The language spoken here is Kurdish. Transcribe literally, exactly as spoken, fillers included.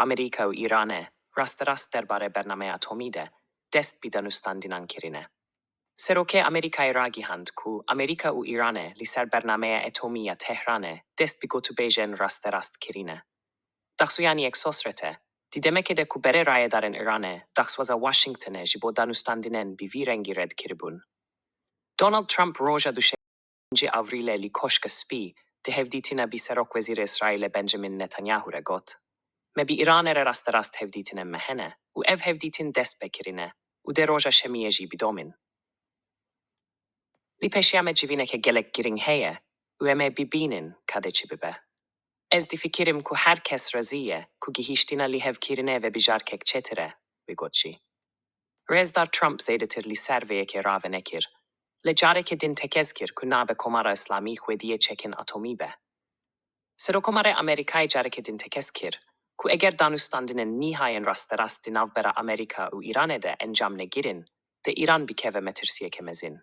Amerîka û Îranê rasterast derbarê bernameya atomî de dest bi danûstandînan kirine. Serokê Amerîkayê ragihand ku Amerîka û Îranê li ser bernameya atomî ya Tehranê dest bi gotûbêjên rasterast kirine. Daxuyaniyek sosret e. Di demekê de ku berê rayedarên Îranê daxwaza Washingtonê ji bo danûstandinên bi vî rengî red kiribûn. Donald Trump roja duşemê, pêncî Avrîlê li Koşka Spî di hevdîtina bi Serokwezîrê Îsraîlê Benjamin Netanyahu re got, "Me bi Îranê re rasterast hevdîtinên me hene û ev hevdîtin dest pê kirine û dê roja şemiyê jî bidomîn. Li pêşiya me civîneke gelek girîng heye û em ê bibînin ka dê çi bibe. Ez difikirim ku her kes razî ye ku gihîştina lihevkirinê vebijarkek çêtir e," wî got jî. Rêzdar Trump zêdetir li ser vê yekê rave nekir, lê careke din tekez kir ku nabe Komara Îslamî xwediyê çekên atomî be. Serokomarê Amerîkayê careke din tekez kir ku eger danûstandinên nîha yên rasterast di navbera Amerîka û Îranê de encam negirin, dê Îran bikeve metirsiyeke mezin.